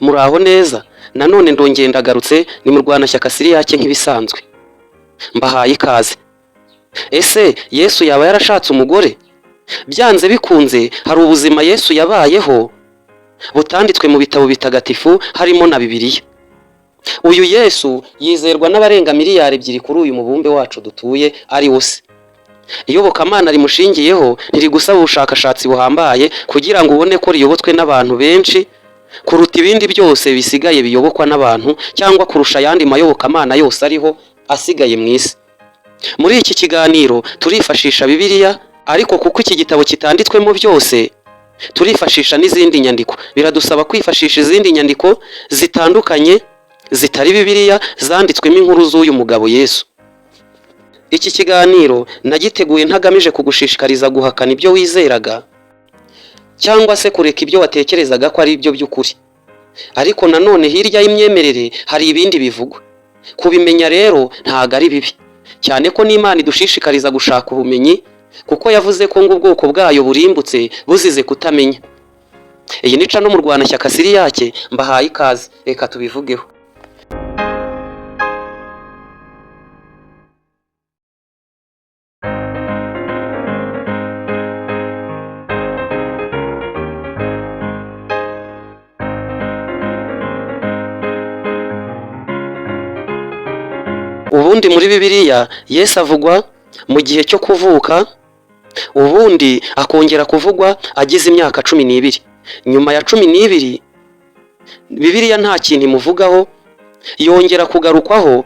Muraho neza, nanone ndongeye ndagarutse, ni Murwanashyaka Siriyake nk'ibisanzwe. Mbahaye ikaze. Ese Yesu yaba yarashatse umugore? Byanze bikunze hari ubuzima Yesu yabayeho butanditswe mu bitabo bitagatifu harimo na Bibiliya. Uyu Yesu yizerwa n'abarenga miliyari 2 kuri uyu mubumbe wacu dutuye ari wo se. Iyobokamana rimushingiyeho ntirigusaba ubushakashatsi buhambaye kugira ngo ubone ko riyobotswe n'abantu benshi kuruta ibindi byose bisigaye biyobokwa n'abantu cyangwa kurusha ayandi mayobokamana yose ariho asigaye mu isi. Muri iki kiganiro turifashisha Bibiliya, ariko kuko iki gitabo kitanditswemo byose turifashisha n'izindi nyandiko. Biradusaba kwifashisha izindi nyandiko zitandukanye zitari Bibiliya zanditswemo inkuru z'uyu mugabo Yesu. Iki kiganiro nagiteguye ntagamije kugushishikariza guhakana ibyo wizeraga cyangwa se kureka ibyo watekerezaga ko ari ibyo by'ukuri. Ariko nanone hirya y'imyemerere hari ibindi bivugwa. Kubimenya rero ntago ari bibi, cyane ko n'Imana idushishikariza gushaka ubumenyi kuko yavuze ko ngo ubwoko bwayo burimbutse buzize kutamenya. Iyi ni channel Murwanashyaka Siriyake, mbahaye ikaze, reka tubivugeho. Ubundi muri Bibiliya Yesu avugwa mu gihe cyo kuvuka, ubundi akongera kuvugwa agize imyaka 12. Nyuma ya 12 Bibiliya nta kintu imuvugaho, yongera kugarukwaho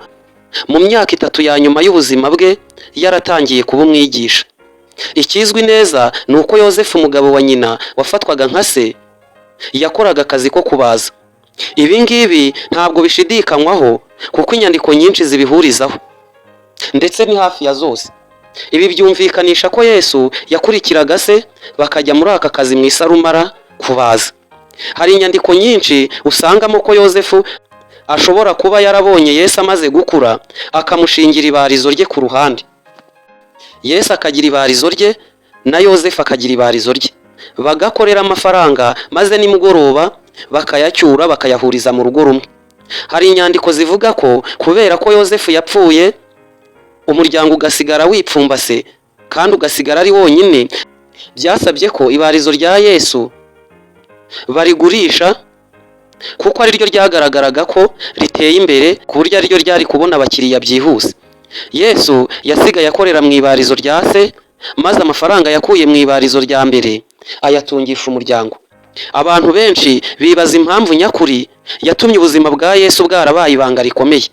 mu myaka 3 ya nyuma y'ubuzima bwe yaratangiye kuba umwigisha. Ikizwi neza ni uko Yozefu umugabo wa nyina wafatwaga nka se yakoraga akazi ko kubaza. Ibi ngibi ntabwo bishidikanywaho kuko inyandiko nyinshi zibihurizaho ndetse ni hafi ya zose. Ibi byumvikanisha ko Yesu yakurikiraga se bakajya muri aka kazi mu isarumara kubaza. Hari inyandiko nyinshi usangamo ko Yozefu ashobora kuba yarabonye Yesu amaze gukura akamushingira ibarizo rye ku ruhande. Yesu akagira ibarizo rye na Yozefu akagira ibarizo rye, bagakorera amafaranga maze nimugoroba bakayacyura bakayahuriza mu rugo rumwe. Hari inyandiko zivuga ko kubera ko Yozefu yapfuye umuryango ugasigara wipfumbase kandi ugasigara ari wonyine, byasabye ko ibarizo rya Yesu barigurisha kuko ariryo ryagaragaraga ko riteye imbere ku buryo ariryo ryari kubona abakiriya byihuse. Yesu yasigaye akorera mu ibarizo rya se, maze amafaranga yakuye mu ibarizo rya mbere ayatungisha umuryango. Abantu benshi bibaza impamvu nyakuri yatumye ubuzima bwa Yesu bwarabaye ibanga rikomeye.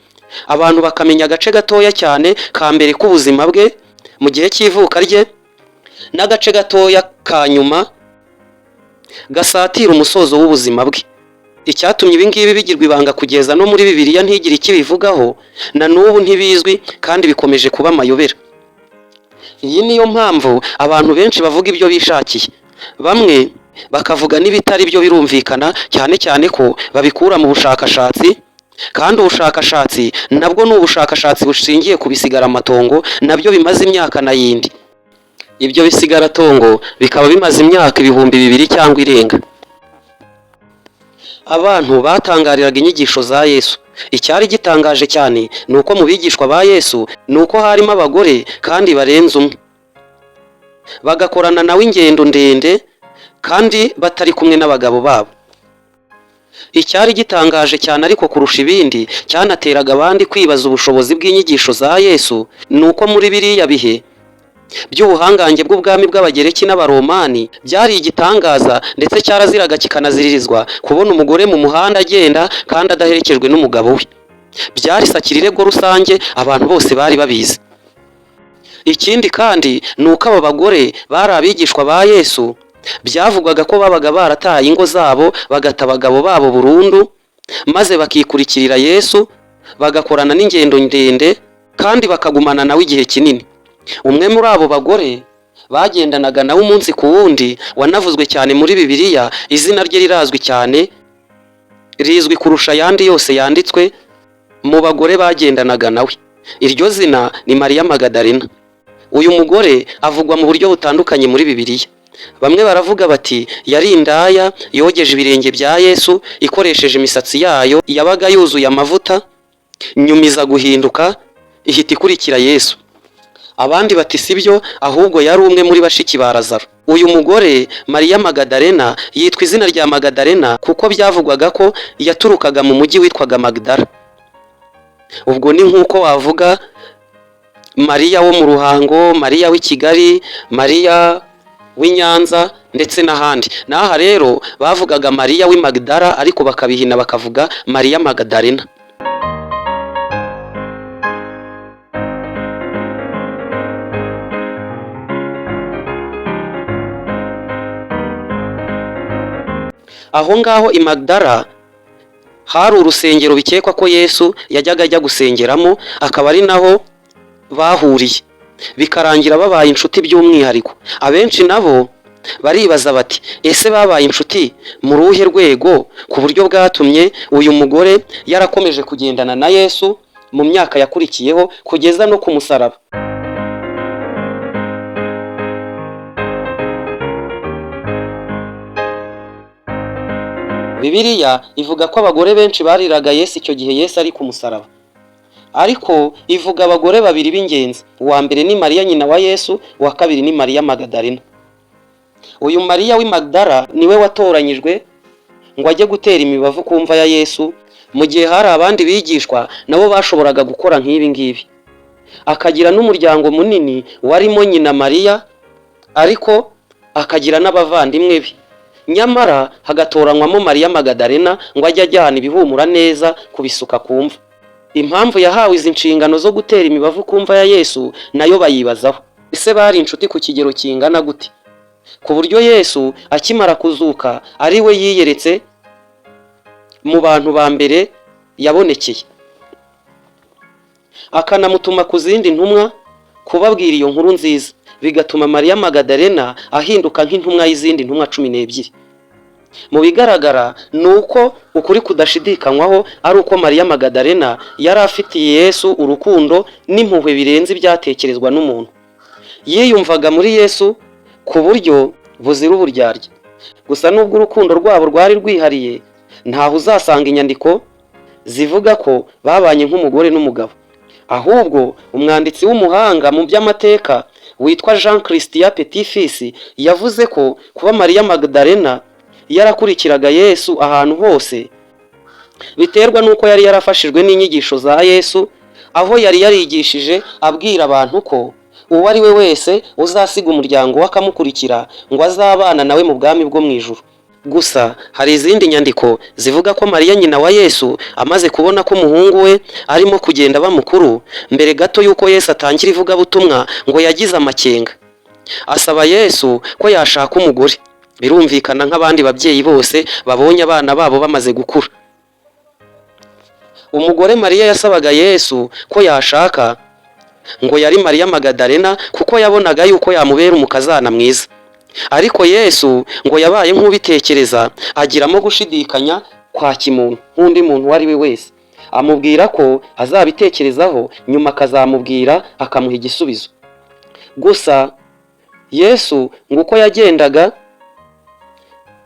Abantu bakamenya agace gatoya cyane ka mbere k'ubuzima bwe mu gihe cy'ivuka rye n'agace gatoya ka nyuma gasatira umusozo w'ubuzima bwe. Icyatumye ibi ngibi bigirwa ibanga kugeza no muri Bibiliya ntigire icyo ibivugaho, na n'ubu ntibizwi kandi bikomeje kuba amayobera. Iyi niyo mpamvu abantu benshi bavuga ibyo bishakiye, bamwe bakavuga n'ibitari byo birumvikana, cyane cyane ko babikura mu bushakashatsi, kandi ubushakashatsi nabwo ni ubushakashatsi bushingiye ku bisigaramatongo nabyo bimaze imyaka na yindi. Ibyo bisigaratongo bikaba bimaze imyaka 2000 cyangwa irenga. Abantu batangariraga inyigisho za Yesu. Icyari gitangaje cyane ni uko mu bigishwa ba Yesu ni uko harimo abagore kandi barenze umwe, bagakorana nawe ingendo ndende kandi batari kumwe n'abagabo babo. Icyari gitangaje cyane ariko kurusha ibindi cyanateraga abandi kwibaza ubushobozi bw'inyigisho za Yesu ni uko muri biriya bihe by'ubuhangange bw'ubwami bw'Abagereki n'Abaromani byari igitangaza ndetse cyaraziraga kikanaziririzwa kubona umugore mu muhanda agenda kandi adaherekejwe n'umugabo we. Byari sakirirego rusange, abantu bose bari babizi. Ikindi kandi ni uko aba bagore bari abigishwa ba Yesu, byavugwaga ko babaga barataye ingo zabo bagata abagabo babo burundu, maze bakikurikirira Yesu bagakorana n'ingendo ndende kandi bakagumana nawe igihe kinini. Umwe muri abo bagore bagendanaga nawe umunsi ku wundi wanavuzwe cyane muri Bibiliya, izina rye rirazwi cyane, rizwi kurusha ayandi yose yanditswe mu bagore bagendanaga nawe. Iryo zina ni Mariya Magadalena. Uyu mugore avugwa mu buryo butandukanye muri Bibiliya. Bamwe baravuga bati yari indaya yogeje ibirenge bya Yesu ikoresheje imisatsi yayo yabaga yuzuye amavuta, nyuma iza guhinduka ihita ikurikira Yesu. Abandi bati sibyo, ahubwo yari umwe muri bashiki ba Lazaro. Uyu mugore Mariya Magadalena yitwa izina rya Magadalena kuko byavugwaga ko yaturukaga mu mujyi witwaga Magdala. Ubwo ni nk'uko wavuga Mariya wo mu Ruhango, Mariya w'i Kigali, Mariya w'i Nyanza ndetse n'ahandi. N'aha rero bavugaga Mariya w'i Magdala, ariko bakabihina bakavuga Mariya Magadalena. Aho ngaho i Magdala hari urusengero bikekwa ko Yesu yajyaga ajya gusengeramo, akaba ari naho bahuriye, bikarangira babaye inshuti by'umwihariko. Abenshi nabo baribaza bati ese babaye inshuti mu ruhe rwego, ku buryo bwatumye uyu mugore yarakomeje kugendana na Yesu mu myaka yakurikiyeho kugeza no ku musaraba? Bibiliya ivuga ko abagore benshi bariraga Yesu icyo gihe Yesu ari ku musaraba, ariko ivuga abagore babiri b'ingenzi. Uwa mbere ni Mariya nyina wa Yesu, uwa kabiri ni Mariya Magadalena. Uyu Mariya w'i Magdala niwe watoranyijwe ngo ajye gutera imibavu ku mva ya Yesu, mu gihe hari abandi bigishwa nabo bashoboraga gukora nk'ibi ngibi. Akagira n'umuryango munini warimo nyina Mariya, ariko akagira n'abavandimwe be. Nyamara hagatoranywamo Mariya Magadalena ngo ajye ajyana ibihumura neza kubisuka ku mva. Impamvu yahawe izi nshingano zo gutera imibavu ku mva ya Yesu nayo bayibazaho. Ese bari inshuti ku kigero kingana gute, ku buryo Yesu akimara kuzuka ari we yiyeretse mu bantu ba mbere yabonekeye, akanamutuma ku zindi ntumwa kubabwira iyo nkuru nziza, bigatuma Mariya Magadalena ahinduka nk'intumwa y'izindi ntumwa 12. Mu bigaragara ni uko ukuri kudashidikanywaho ari uko Mariya Magadalena yari afitiye Yesu urukundo n'impuhwe birenze ibyatekerezwa n'umuntu. Yiyumvaga muri Yesu ku buryo buzira uburyarya. Gusa nubwo urukundo rwabo rwari rwihariye, ntaho uzasanga inyandiko zivuga ko babanye nk'umugore n'umugabo. Ahubwo umwanditsi w'umuhanga mu by'amateka witwa Jean Christian Petit-Fils yavuze ko kuba Mariya Magdalena yarakurikiraga Yesu ahantu hose biterwa n'uko yari yarafashijwe n'inyigisho za Yesu, aho yari yarigishije abwira abantu ko uwo ari we wese uzasiga umuryango we akamukurikira ngo azabana nawe mu bwami bwo mu ijuru. Gusa hari izindi nyandiko zivuga ko Mariya nyina wa Yesu amaze kubona ko umuhungu we arimo kugenda aba mukuru, mbere gato y'uko Yesu atangira ivugabutumwa ngo yagize amakenga, asaba Yesu ko yashaka umugore. Birumvikana nk'abandi babyeyi bose babonye abana babo bamaze gukura. Umugore Mariya yasabaga Yesu ko yashaka ngo yari Mariya Magadalena, kuko yabonaga yuko yamubera umukazana mwiza. Ariko Yesu ngo yabaye nk'ubitekereza, agiramo gushidikanya kwa kimuntu nk'undi muntu uwo ari we wese, amubwira ko azabitekerezaho nyuma akazamubwira akamuha igisubizo. Gusa Yesu ngo uko yagendaga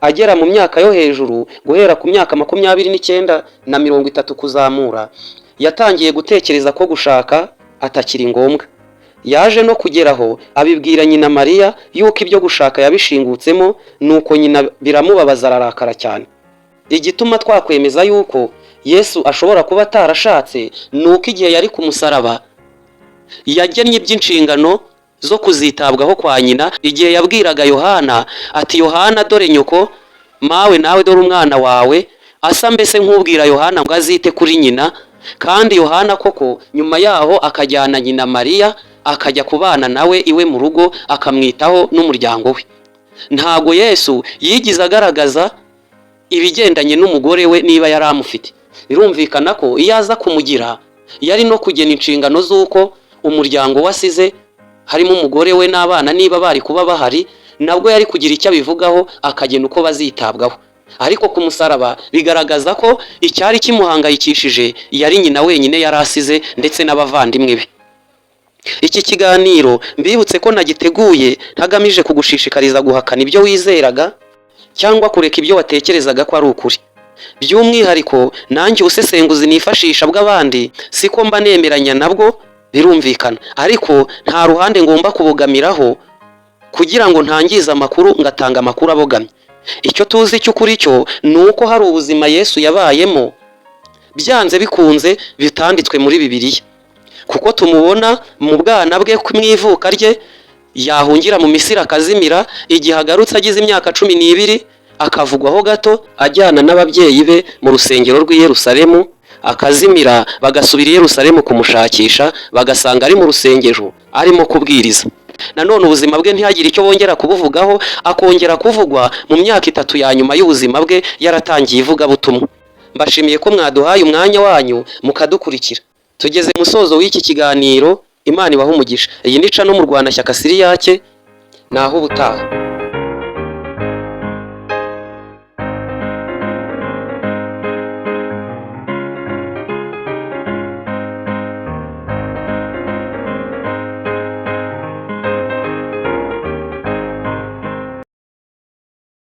agera mu myaka yo hejuru, guhera ku myaka 29 na 30 kuzamura, yatangiye gutekereza ko gushaka atakiri ngombwa. Yaje no kugeraho abibwira nyina Mariya yuko ibyo gushaka yabishingutsemo, nuko nyina biramubabaza ararakara cyane. Igituma twakwemeza yuko Yesu ashobora kuba atarashatse ni uko igihe yari ku musaraba yagennye iby'inshingano zo kuzitabwaho kwa nyina, igihe yabwiraga Yohana ati Yohana dore nyoko, mawe nawe dore umwana wawe, asa mbese nk'ubwira Yohana ngo azite kuri nyina. Kandi Yohana koko nyuma yaho akajyana nyina Mariya akajya kubana nawe iwe mu rugo, akamwitaho n'umuryango we. Ntago Yesu yigize agaragaza ibigendanye n'umugore we niba yari amufite. Birumvikana ko iyo aza kumugira yari no kugena inshingano z'uko umuryango wasize harimo umugore we n'abana niba bari kuba bahari, nabwo yari kugira icyo abivugaho akagena uko bazitabwaho. Ariko ku musaraba bigaragaza ko icyari kimuhangayikishije yari nyina wenyine yari asize ndetse n'abavandimwe be. Iki kiganiro mbibutse ko nagiteguye ntagamije kugushishikariza guhakana ibyo wizeraga cyangwa kureka ibyo watekerezaga ko ari ukuri. By'umwihariko nanjye ubusesenguzi nifashisha bw'abandi siko mba nemeranya nabwo, birumvikana, ariko nta ruhande ngomba kubogamiraho kugira ngo ntangize amakuru, ngatanga amakuru abogamye. Icyo tuzi cy'ukuri cyo ni uko hari ubuzima Yesu yabayemo byanze bikunze bitanditswe muri Bibiliya, kuko tumubona mu bwana bwe, mu ivuka rye, yahungira mu Misiri akazimira, igihe agarutse agize imyaka 12 akavugwaho gato ajyana n'ababyeyi be mu rusengero rw'i Yerusalemu, akazimira, bagasubira i Yerusalemu kumushakisha, bagasanga ari mu rusengero arimo kubwiriza. Nanone ubuzima bwe ntihagire icyo bongera kubuvugaho, akongera kuvugwa mu myaka 3 ya nyuma y'ubuzima bwe yaratangiye ivugabutumwa. Mbashimiye ko mwaduhaye umwanya wanyu mukadukurikira. Tugeze musozo w'iki kiganiro. Imana ibahe umugisha. Iyi ni channel Murwanashyaka Siriyake. Naho ubutaha.